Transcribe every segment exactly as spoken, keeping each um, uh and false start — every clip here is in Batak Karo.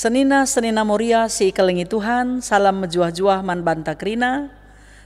Senina-senina Moria si ikelengi Tuhan, salam mejuah-juah man banta kerina.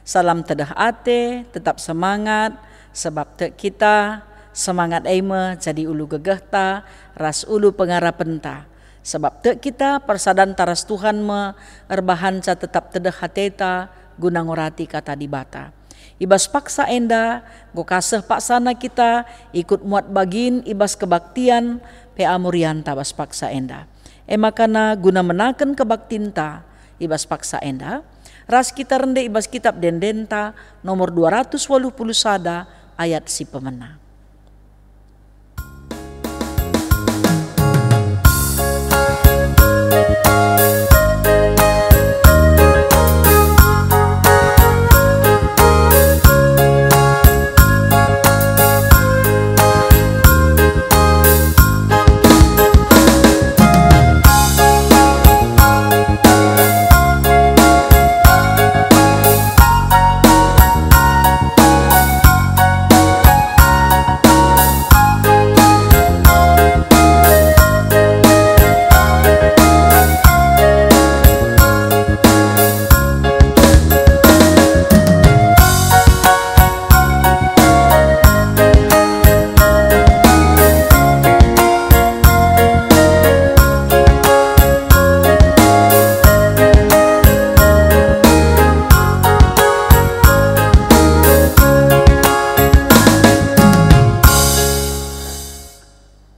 Salam tedeh ate, tetap semangat, sebab tek kita, semangat e me jadi ulu gegehta ras ulu pengarapenta. Sebab tek kita, persadanta ras Tuhan me erbahanca tetap tedeh ateta guna ngorati Kata Dibata. I bas paksa enda, enggo ka seh paksana kita ikut muat bagin i bas kebaktian P A Morianta bas paksa enda. E makana guna menaken kebaktinta i bas paksa enda, ras kita rende i bas Kitap Ende-endenta nomor dua ratus waluh puluh sada ayat si pemena.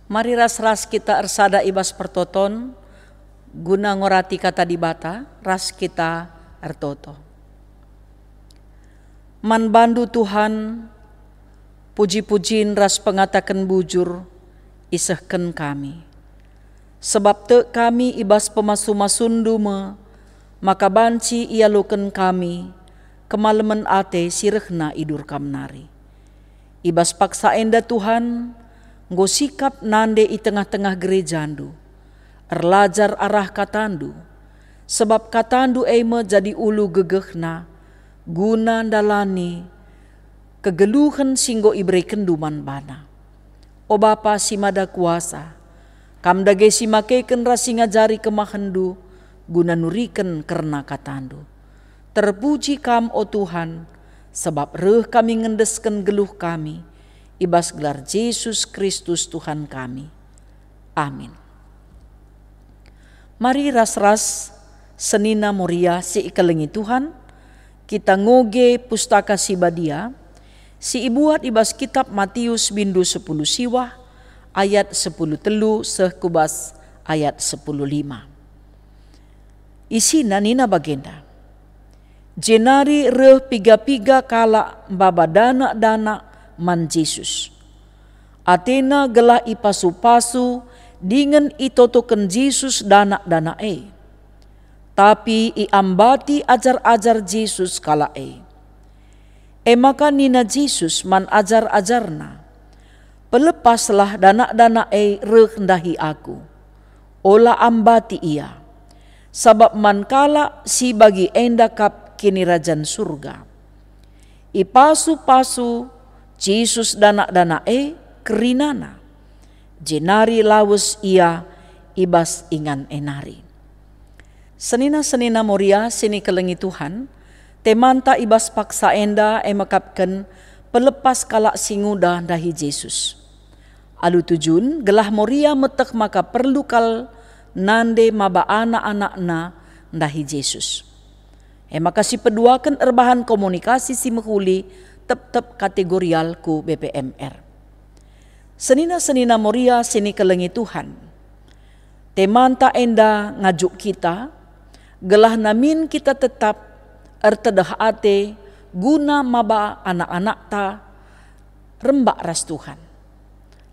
Mari ras-ras kita ersada i bas pertoton, guna ngorati Kata Dibata, ras kita ertoto. Man bandu, Tuhan, puji-pujin ras pengataken bujur isehken kami. Sebab tek kami i bas pemasu-masunndu me, maka banci ialoken kami kemalemen ate si rehna idur Kam nari. I bas paksa enda, Tuhan, enggo sikap nande i tengah-tengah gerejandu, erlajar arah katandu, sebab katandu e me jadi ulu gegehna guna ndalani kegeluhen si enggo iberekenndu man bana. O Bapa si Mada Kuasa, Kam dage si makeken ras si ngajari kemahenndu guna nuriken kerna katandu. Terpuji Kam, o Tuhan, sabap reh kami ngendesken geluh kami, i bas gelar Jesus Kristus Tuhan kami. Amin. Mari ras-ras senina Moria si ikelengi Tuhan, kita ngoge Pustaka Si Badia, si ibuat i bas Kitap Matius bindu sepuluh siwah ayat sepuluh telu seh ku bas ayat sepuluh lima. Isina nina bagenda, jenari reh piga-piga kalak maba danak-danak man Jesus. Atena gelah ipasu-pasu dingen itotoken Jesus danak-danak e. Tapi iambati ajar-ajar Jesus kalak e. E maka nina Jesus man ajar-ajarNa, "Pelepaslah danak-danak e reh ndahi Aku. Ola ambati ia, sabap man kalak si bagi enda kap Kinirajan Surga." Ipasu-pasu Jesus danak-danak e kerinana, jenari lawes ia i bas ingan e nari. Senina-senina Moria si nikelengi Tuhan, temanta i bas paksa enda e mekapken pelepas kalak si nguda ndahi Jesus. Alu tujun, gelah Moria meteh maka perlu kal nande maba anak-anakna ndahi Jesus. E maka sipeduaken erbahan komunikasi si mehuli tep-tep kategorial ku B P M R. Senina-senina Moria si nikelengi Tuhan, temanta enda ngajuk kita, gelah namin kita tetap ertedeh ate guna maba anak-anakta rembak ras Tuhan.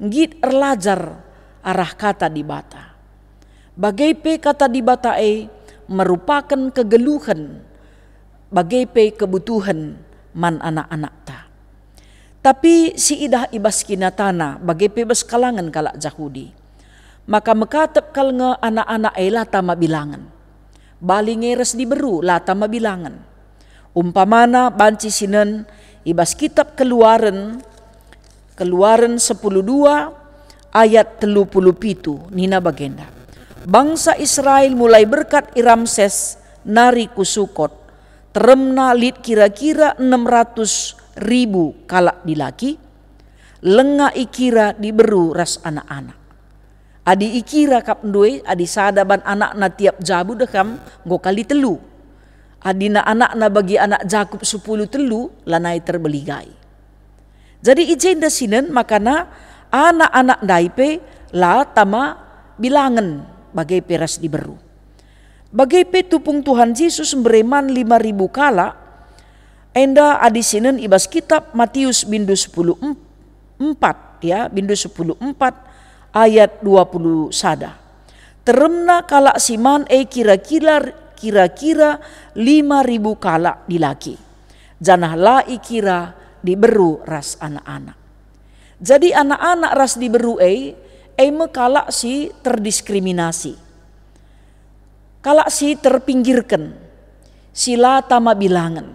Nggit erlajar arah Kata Dibata. Bage pe Kata Dibata e merupaken kegeluhen, bage pe kebutuhen man anak-anakta. Tapi si idah i bas kinatana, bage pe bas kalangen kalak Jahudi, maka mekatep kal nge anak-anak e la tama bilangen. Bali nge ras diberu la tama bilangen. Umpamana banci sinen i bas Kitap Keluaren, Keluaren sepuluh dua ayat telu puluh pitu nina bagenda, Bangsa Israel mulai berkat i Ramses nari ku Sukot, teremna lit kira-kira enem ratus ribu kalak dilaki, lenga ikira diberu ras anak-anak. Adi ikira kap ndue, adi sada ban anakna tiap jabu dekam, enggo kali telu. Adina anakna bagi anak Jakup sepuluh telu, lanai terbeligai. Jadi i jenda sinen makana anak-anak ndai pe la tama bilangen bage pe ras diberu. Bage pe tupung Tuhan Jesus mbere man lima ribu kalak, enda adi sinen i bas kitap Matius bindu sepuluh em-, empat, ya, bindu sepuluh empat ayat dua puluh sada. Teremna kalak si man e kira-kira, kira-kira lima ribu kalak dilaki, janah la ikira diberu ras anak-anak. Jadi anak-anak ras diberu e, e me kalak si terdiskriminasi, kalak si terpinggirken, si la tama bilangen,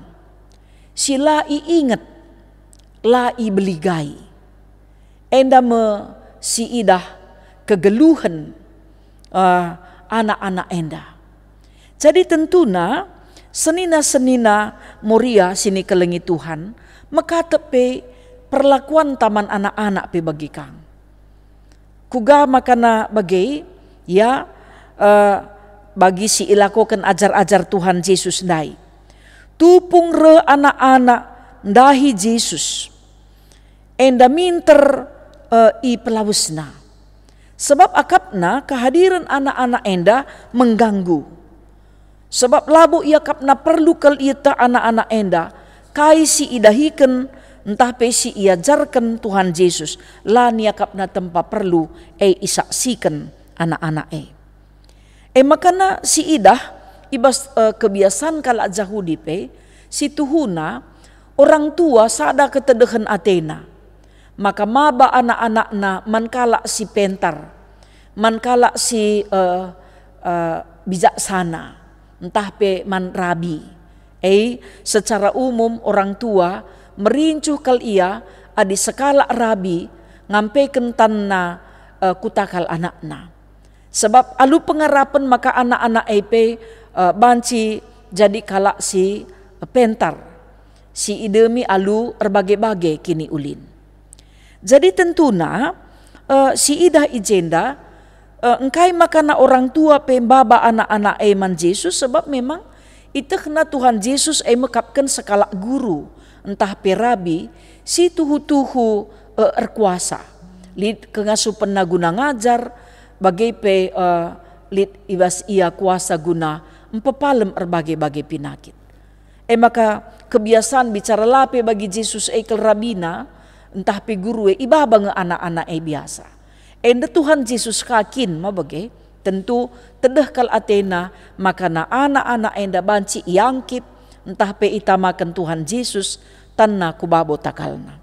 si la iinget, la ibeligai. Enda me si idah kegeluhen, eh, anak-anak enda. Jadi tentuna senina-senina Moria si nikelengi Tuhan mekatep pe perlakuanta man anak-anak pe bagi kang. Kuga makana bage, ya, eh, bagi si ilakoken ajar-ajar Tuhan Jesus ndai. Tupung reh anak-anak ndahi Jesus, enda minter, eh, ipelawesna. Sebab akapna kehadiren anak-anak enda mengganggu. Sebab labo iakapna perlu kal ieteh anak-anak enda, kai si idahiken ntah pe si iajarken Tuhan Jesus, la niakapna tempa perlu e isaksiken anak-anak e. E makana si idah i bas, eh, kebiasan kalak Jahudi pe, si tuhuna orang tua sada ketedehen atena, maka maba anak-anakna man kalak si pentar, man kalak si, eh, eh, bijaksana, ntah pe man rabi. E, secara umum orang tua merincuh kal ia adi sekalak rabi ngampeken tanna, eh, kutakal anakna. Sebab alu pengarapen maka anak-anak e pe, eh, banci jadi kalak si pentar, si idemi alu erbage-bage kiniulin. Jadi tentuna, eh, si idah i jenda, eh, engkai makana orang tua pe mbaba anak-anak e man Jesus, sebab memang itehna Tuhan Jesus e mekapken sekalak guru, ntah pe rabi, si tuhu-tuhu, eh, erkuasa. Lit kengasupenna guna ngajar, bage pe, eh, lit i bas ia kuasa guna mpepalem erbage-bage pinakit. E maka kebiasan bicara la pe bagi Jesus e kal rabina, ntah pe guru e, ibaba nge anak-anak e biasa. Enda Tuhan Jesus ka kin ma bage, tentu tedeh kal atena makana anak-anak enda banci iangkip ntah pe itamaken Tuhan Jesus tanna ku babo takalna.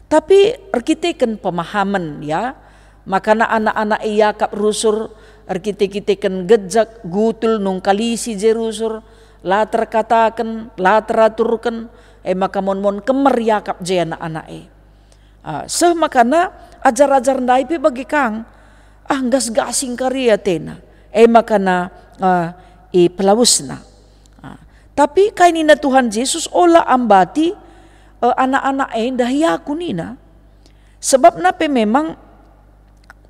Tapi erkiteken pemahamen, ya, makana anak-anak e iakap rusur, erkite-kiteken gejek, gutul, nungkalisi je rusur, la terkataken, la teraturken, e maka mon-mon kemer iakap je anak-anak e. Ah, seh makana ajar-ajar ndai pe bage kang, ah, nggas-gasing kari atena, e makana, ah, ipelawesna. Ah, tapi kai nina Tuhan Jesus, "Ola ambati, eh, anak-anak e ndahi Aku," nina. Sebabna pe memang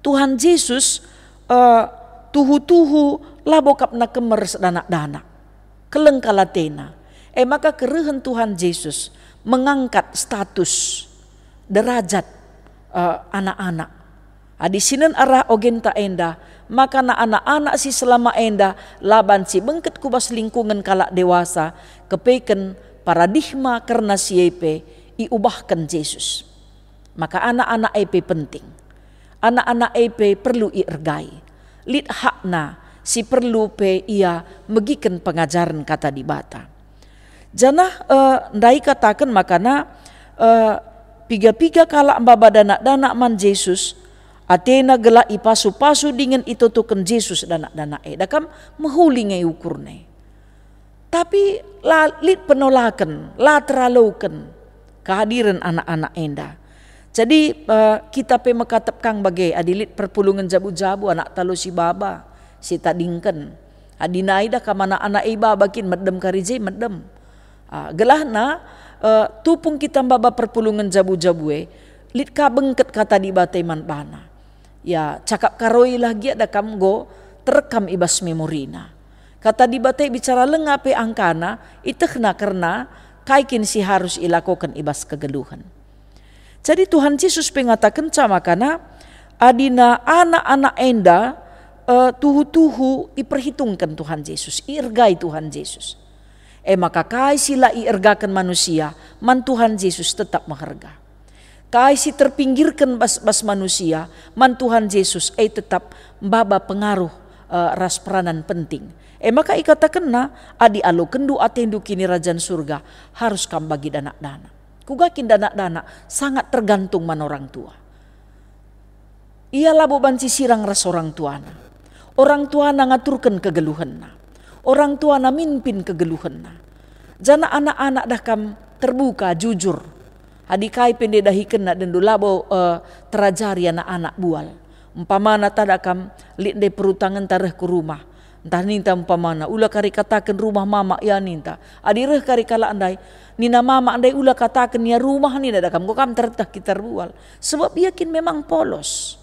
Tuhan Jesus, eh, tuhu-tuhu labo kap na kemer sedanak-danak. Keleng kal atena. E maka kerehen Tuhan Jesus mengangkat status, derajat, eh, anak-anak. Adi sinen arah ogenta enda, maka na anak-anak si selama enda la banci bengket ku bas lingkungen kalak dewasa, kepeken paradigma kerna si e pe iubahken Jesus. Maka anak-anak e pe penting. Anak-anak e pe perlu iergai. Lit hakna si perlu pe ia megiken pengajaren Kata Dibata. Janah, eh, ndai kataken makana, eh, piga-piga kalak mbaba danak-danak man Jesus, atena gelah ipasu-pasu dingen itotoken Jesus danak-danak e. Dakam mehuli nge ukurna e. Tapi la lit penolaken, la teraloken kehadiren anak-anak enda. Jadi, eh, kita pe mekatep kang bage, adi lit perpulungen jabu-jabu, anak talo si baba, sitadingken. Adi nai dah kam anak-anak e ibaba kin medem kari je, medem. Ah, gelahna, eh, tupung kita maba perpulungen jabu-jabu e, lit ka bengket kata Dibata e man bana. Ya, cakap karoilah gia dah kam enggo terekam i bas memorina. Kata Dibata e bicara lenga pe angkana, itehna kerna kai kin si harus ilakoken i bas kegeluhen. Jadi Tuhan Jesus pe ngatakenca makana, adina anak-anak enda, eh, tuhu-tuhu iperhitungken Tuhan Jesus, iergai Tuhan Jesus. E maka kai si la iergaken manusia, man Tuhan Jesus tetap meherga. Kai si terpinggirken bas, bas manusia, man Tuhan Jesus, e tetap maba pengaruh, eh, ras peranan penting. E maka ikatakenna, adi alokenndu atendu Kinirajan Surga, harus kam bagi danak-danak. Kuga kin danak-danak sangat tergantung man orang tua. Ia labo banci sirang ras orang tuana. Orang tuana ngaturken kegeluhenna. Orang tuana mimpin kegeluhenna. Janah anak-anak dah kam terbuka, jujur. Adi kai pe ndedahikenna dendu labo, eh, terajari anak-anak bual. Umpamana tada kam lit ndai perutangenta reh ku rumah. Ntah ninta umpamana, "Ula kari kataken rumah mama ya," ninta. Adi reh kari kalak ndai, nina mama ndai, "Ula kataken ya rumah," nina, dah kam, enggo kam terteh kita erbual. Sebab ia kin memang polos.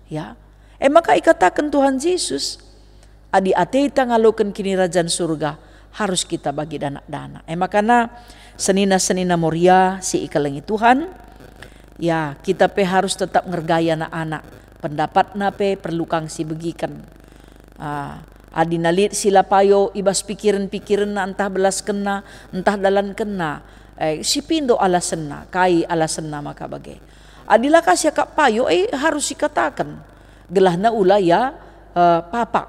Ya. E maka ikataken Tuhan Jesus, adi ateta ngaloken Kinirajan Surga, harus kita bagi danak-danak. E makana senina-senina Moria si ikelengi Tuhan, ya, kita pe harus tetap ngergai anak-anak. Pendapatna pe perlu kang sibegiken. Ah, adi na lit si la payo i bas pikiren-pikirenna, ntah belaskenna, ntah dalankenna, eh, sipindo alasenna, kai alasenna maka bage. Adi la ka siakap payo, eh, harus sikataken. Gelahna ula ia, eh, papak.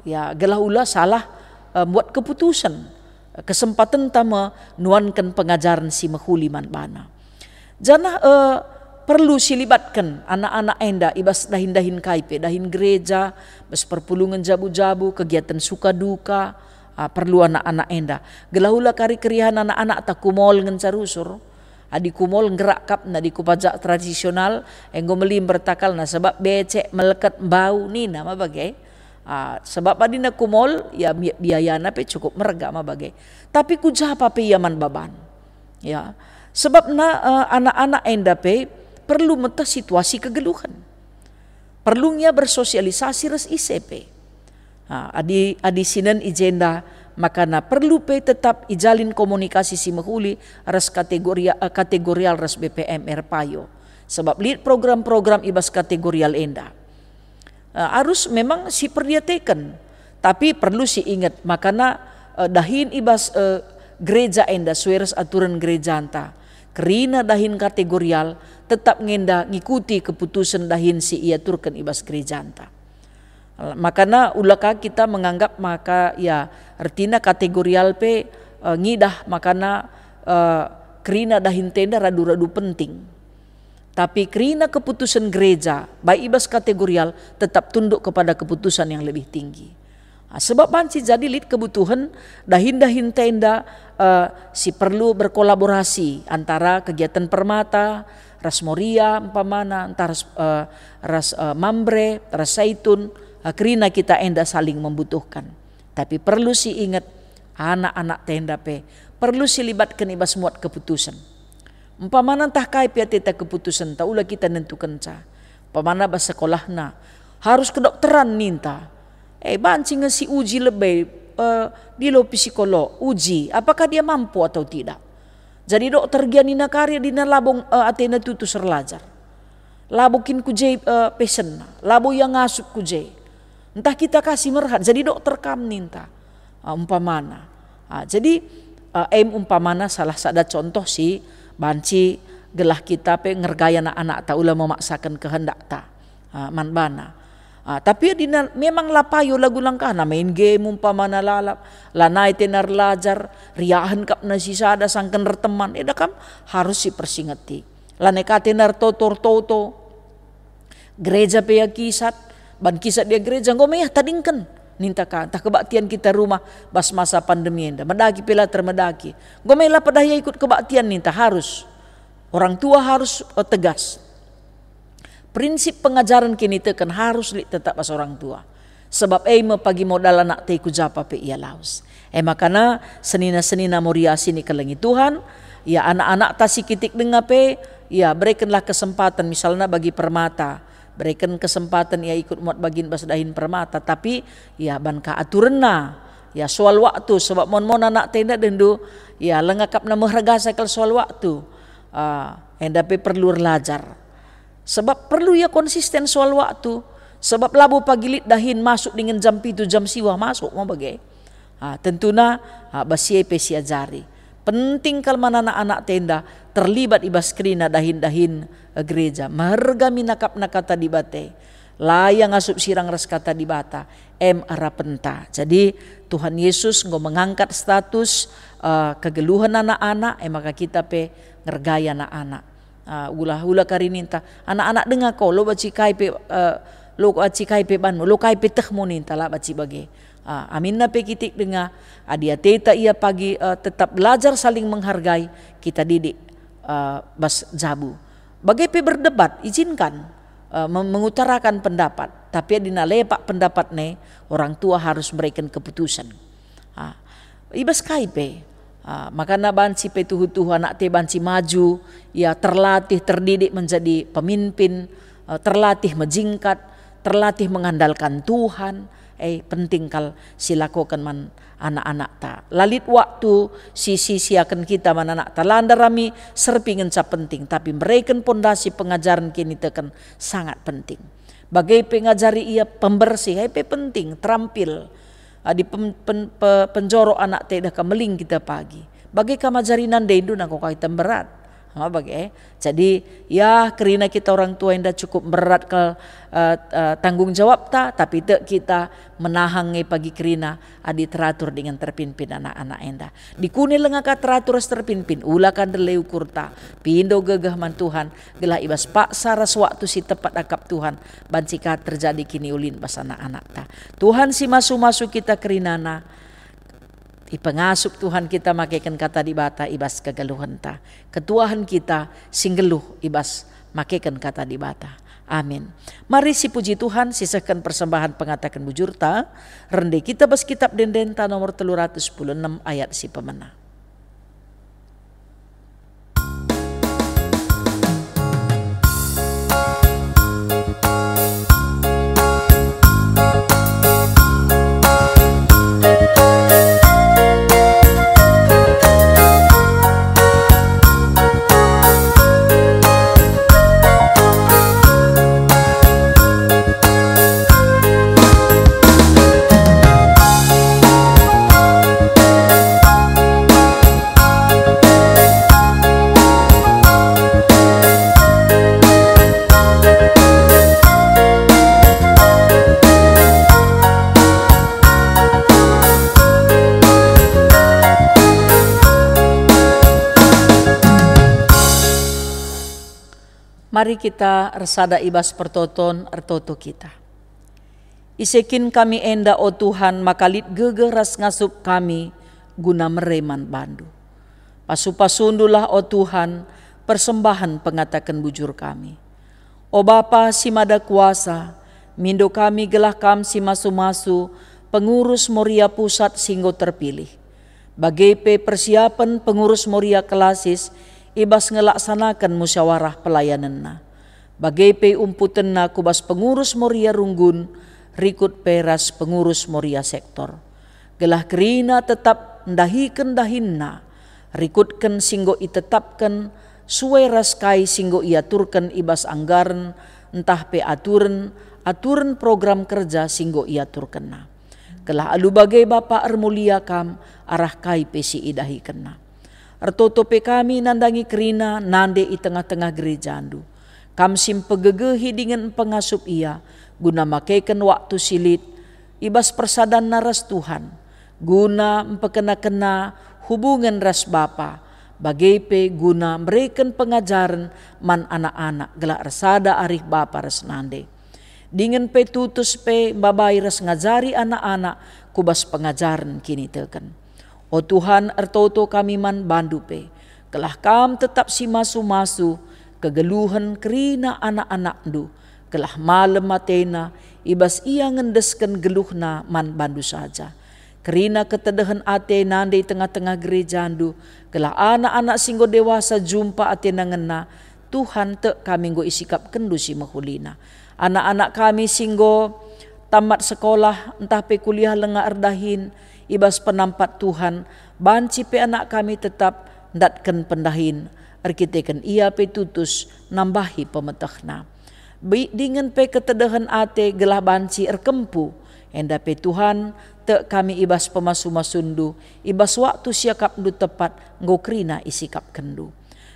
Ya, gelah ula salah, eh, mbuat keputusen. Kesempatenta me nuanken pengajaren si mehuli man bana. Janah, eh, perlu silibatken anak-anak enda i bas dahin-dahin kai pe, dahin gereja, bas perpulungen jabu-jabu, kegiatan suka duka, ah, perlu anak-anak enda. Gelah ula kari keriahen anak-anakta ku mall ngenca rusur. Adi ku mall nggerak kap, adi ku pajak tradisional, enggo melimber takalna, sebab becek, melket, mbau, nina ma bage. Ah, sebab adina ku mall, ya, bi-, biayana pe cukup merga ma bage. Tapi ku japa pe ia man baban. Ya. Sebabna, eh, anak-anak enda pe perlu meteh situasi kegeluhen. Perlu nge ia bersosialisasi ras ise pe. Ha, adi, adi sinen i jenda, makana perlu pe tetap ijalin komunikasi si mehuli ras kategoria-, eh, kategorial ras B P M R payo. Sebab lit program-program i bas kategorial enda. Eh, arus memang siperdiateken, tapi perlu siinget makana, eh, dahin i bas, eh, gereja enda sue ras aturen gerejanta. Kerina dahin kategorial tetap nge enda ngikuti keputusen dahin si iaturken i bas gerejanta. Makana ula ka kita menganggap maka, ya, ertina kategorial pe, eh, ngidah makana, eh, kerina dahinta enda radu-radu penting. Tapi kerina keputusen gereja, baik i bas kategorial, tetap tunduk kepada keputusan yang lebih tinggi. Ah, sebab banci jadi lit kebutuhen dahin-dahinta enda, eh, si perlu berkolaborasi antara kegiatan Permata, ras Moria umpamana, ntah ras, eh, ras, eh, Mamre, ras Saitun, eh, kerina kita enda saling membutuhkan. Tapi perlu siinget, anak-anakta enda pe perlu silibatken i bas muat keputusen. Umpamana ntah kai pe ateta keputusenta, ula kita nentukenca. Umpamana bas sekolahna, harus kedokteran ninta. Eh, banci nge siuji lebe, eh, dilo psikolog, uji apakah dia mampu atau tidak. Jadi dokter gia nina kari adina labo, eh, atena tutus erlajar. Labo kin ku je, eh, pesenna, labo ia ngasup ku je. Ntah kita ka si merhat, jadi dokter kam ninta. Ah, umpamana. Ah, jadi, eh, em umpamana salah sada contoh si banci gelah kita pe ngergai anak-anakta ula memaksaken kehendakta, ah, man bana. Ah, tapi adina memang la payo lagu langkahna, main game umpamana lalap, lanai tena erlajar, riahen kap na sisada sangken erteman, eda kam harus sipersingeti. Lanai ka tena ertoto-ertoto. Gereja pe ia kisat, ban kisat ia gereja, enggo me ia tadingken. Ninta ka, ntah kebaktian kita rumah bas masa pandemi enda, medaki pe la termedaki. Enggo me la pedah ia ikut kebaktian ninta, harus. Orang tua harus, eh, tegas. Prinsip pengajaren kiniteken harus lit tetap bas orang tua. Sebab e me pagi modal anakta i ku japa pe ia lawes. E makana senina-senina Moria si nikelengi Tuhan, ya, anak-anakta si kitik denga pe, ya, berekenlah kesempaten, misalna bagi Permata, bereken kesempaten ia ikut muat bagin bas dahin Permata, tapi, ya, ban ka aturenna, ya, soal waktu, sebab mon-mon anakta enda dehndu, ya, langa akapna mehergasa kal soal waktu. Ah, enda pe perlu erlajar. Sebab perlu ia konsisten soal waktu. Sebab labo pagi lit dahin masuk dingen jam pitu, jam siwah masuk me bage. Ah, tentuna, ah, bas si e pe siajari. Penting kal man anak-anakta enda terlibat i bas kerina dahin-dahin, eh, gereja. Meherga min akapna Kata Dibata. La ia ngasup sirang ras Kata Dibata, em arapenta. Jadi, Tuhan Yesus enggo mengangkat status, eh, kegeluhen anak-anak, e maka kita pe ngergai anak-anak. Ah, ula, ula kari ninta, "Anak-anak denga ko, lo banci kai pe, eh, lo banci kai pe banmu, lo kai pe tehmu," ninta, la banci bage. Ah, aminna pe kitik denga, adi ateta ia pagi, eh, tetap belajar saling menghargai, kita didik, eh, bas jabu. Bage pe berdebat, izinkan, eh, mem-, mengutarakan pendapat, tapi adi na lepak pendapatna, orang tua harus mereken keputusan. Ah, i bas kai pe. Ah, makana banci pe tuhu-tuhu anakta banci maju, ia terlatih, terdidik menjadi pemimpin, eh, terlatih mejingkat, terlatih mengandalkan Tuhan. Eh, penting kal si lakoken man anak-anakta. La lit waktu si, si siaken kita man anakta. La ndarami serpi ngenca penting, tapi mereken pondasi pengajaren kiniteken sangat penting. Bage pe ngajari ia pembersih, e pe penting, terampil. Adi pen-, pen-, pe-, penjorok anakta e dah ka meling kita pagi. Bage ka mengajari nandendu nangko kai temberat. Ha, bage. Jadi, ya, kerina kita orang tua enda cukup berat kal, eh, eh, tanggung jawabta, tapi tek kita menahang nge pagi kerina adi teratur dingen terpimpin anak-anak enda. Dikune lenga ka teratur ras terpimpin, ula ka ndele ukurta, pindo gegeh man Tuhan, gelah i bas paksa ras waktu si tepat akap Tuhan, banci ka terjadi kiniulin bas anak-anakta. Tuhan si masu-masu kita kerinana, ipengasup Tuhan kita makeken Kata Dibata i bas kegeluhenta. Ketuahen kita si nggeluh i bas makeken Kata Dibata. Amin. Mari sipuji Tuhan, sisehken persembahen pengataken bujurta, rende kita bas Kitab Ende-Endenta nomor telu ratus sepuluh enem ayat si pemena. Mari kita ersada i bas pertoton, ertoto kita. Ise kin kami enda, o Tuhan, maka lit gegeh ras ngasup kami guna mere man bandu. Pasu-pasundulah, o Tuhan, persembahen pengataken bujur kami. O Bapa si Mada Kuasa, mindo kami gelah Kam si masu-masu pengurus Moria Pusat si enggo terpilih. Bage pe persiapen pengurus Moria Klasis i bas ngelaksanaken musyawarah pelayanenna. Bage pe umputenna ku bas pengurus Moria Runggun, rikut pe ras pengurus Moria Sektor. Gelah kerina tetap ndahiken dahinna, rikutken si enggo itetapken, sue ras kai si enggo iaturken i bas anggaren, ntah pe aturen, aturen program kerja si enggo iaturkenna. Gelah alu bage Bapa ermulia Kam arah kai pe si idahikenna. Ertoto pe kami nandangi kerina nande i tengah-tengah gerejaNdu. Kam si mpegegehi dingen mpengasup ia, guna makeken waktu si lit i bas persadanna ras Tuhan, guna mpekena-kena hubungen ras Bapa, bage pe guna mereken pengajaren man anak-anak gelah ersada arih bapa ras nande. Dingen pe tutus pe mbabai ras ngajari anak-anak ku bas pengajaren kiniteken. O Tuhan, ertoto kami man bandu pe, gelah Kam tetap si masu-masu kegeluhen kerina anak-anakNdu, gelah malem atena, i bas ia ngendesken geluhna man bandu saja. Kerina ketedehen ate nande i tengah-tengah gerejandu, gelah anak-anak si enggo dewasa jumpa atena ngena, Tuhan, tek kami enggo isikapkenndu si mehulina. Anak-anak kami si enggo tamat sekolah ntah pe kuliah langa erdahin, i bas penampat Tuhan, banci pe anak kami tetap ndatken pendahin, erkiteken ia pe tutus nambahi pemetehna. Bi-, dingen pe ketedehen ate gelah banci erkempu. Enda pe Tuhan, tek kami i bas pemasu-masuNdu, i bas waktu siakapNdu tepat enggo kerina isikapkenNdu.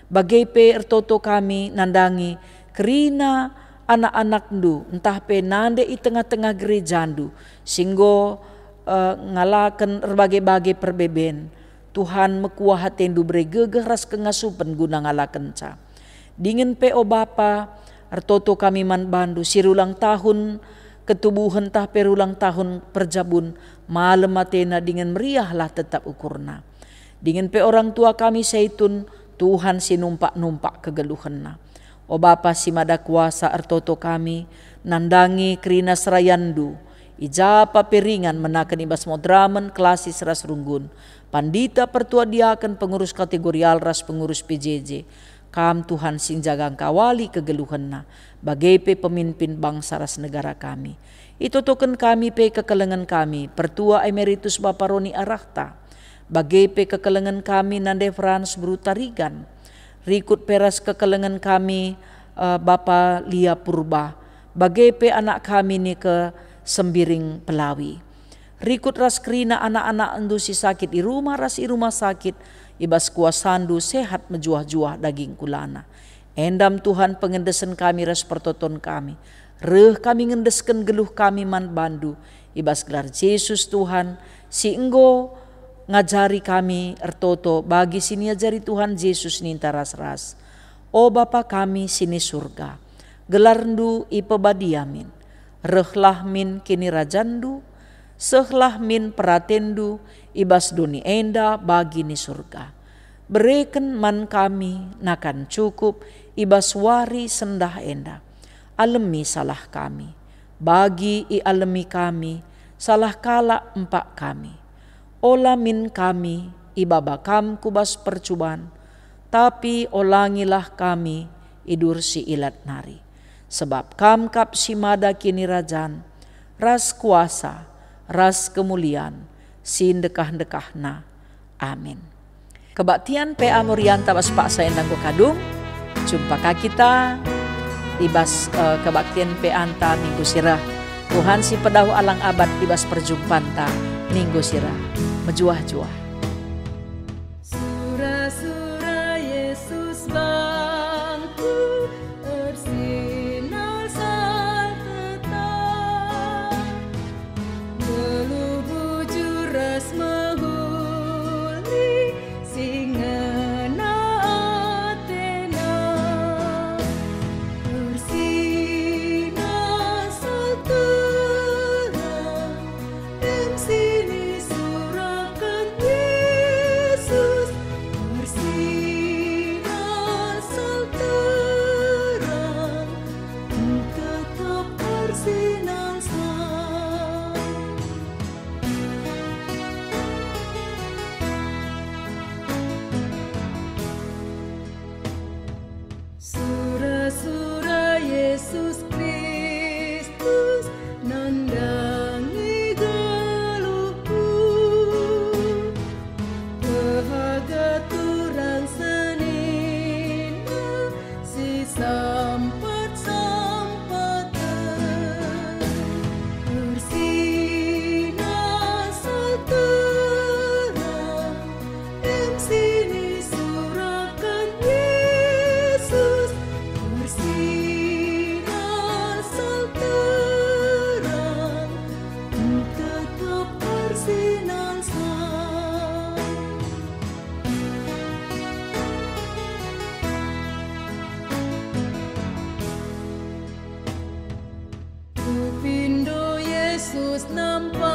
Bage pe ertoto kami nandangi kerina anak-anakNdu, ntah pe nande i tengah-tengah gerejaNdu, si enggo, eh, ngalaken erbage-bage perbeben. Tuhan, mekuah ateNdu bere gegeh ras kengasupen guna ngalakenca. Dingen pe, o Bapa, ertoto kami man bandu si rulang tahun ketubuhen ntah pe rulang tahun perjabun, malem atena dingen meriahlah tetap ukurna. Dingen pe orang tua kami Saitun, Tuhan si numpak-numpak kegeluhenna. O Bapa si Mada Kuasa, ertoto kami nandangi kerina serayanNdu, i ja pe ringan menaken i bas moderamen, klasis ras runggun, pandita, pertua diaken, pengurus kategorial ras pengurus P J J. Kam, Tuhan, si njaga ngkawali kegeluhenna, bage pe pemimpin bangsa ras negara kami. Itotoken kami pe kekelengen kami, Pertua Emeritus Bapa Roni arahta, bage pe kekelengen kami nande Frans beru Tarigan. Rikut pe ras kekelengen kami, eh, Bapa Lia Purba, bage pe anak kami nike Sembiring Pelawi. Rikut ras kerina anak-anakNdu si sakit i rumah ras i rumah sakit, i bas kuasaNdu sehat mejuah-juah daging kulana. Endam, Tuhan, pengendesen kami ras pertoton kami. Reh kami ngendesken geluh kami man bandu, i bas gelar Jesus, Tuhan, si enggo ngajari kami ertoto bagi si niajari Tuhan Jesus ninta ras-ras. O Bapa kami si ni Surga, gelarNdu ipebadia min. Rehlah min kinirajanNdu, sehlah min peratenNdu i bas doni enda bagi ni Surga. Bereken man kami nakan cukup i bas wari sendah enda. Alemi salah kami, bagi ialemi kami salah kalak empak kami. Ola min kami ibaba Kam ku bas percuban, tapi olangilah kami i dur si ilat nari. Sebab Kam kap si mada kinirajan, ras kuasa, ras kemulian, si ndekah-ndekahna. Amin. Kebaktian P A Morianta bas paksa enda enggo kadung. Jumpa ka kita i bas, eh, kebaktian P A-nta minggu si reh. Tuhan si pedauh alang abad i bas perjumpanta minggu si reh. Mejuah-juah. Sura-sura Yesus bangku ersinar saltetap. Geluh bujur ras mehuli si ngena atena. Ersinar salterang, em si nisuraken Yesus. Ersinar salterang, tetap ersinar sal. Sura-sura Yesus Kristus nandangi geluhku. Pehaga turang senina si sampat-sampaten. Ersinar salterang, em si nisuraken Yesus. Ersinar salterang, tetap ersinar sal. Kupindo Yesus nampa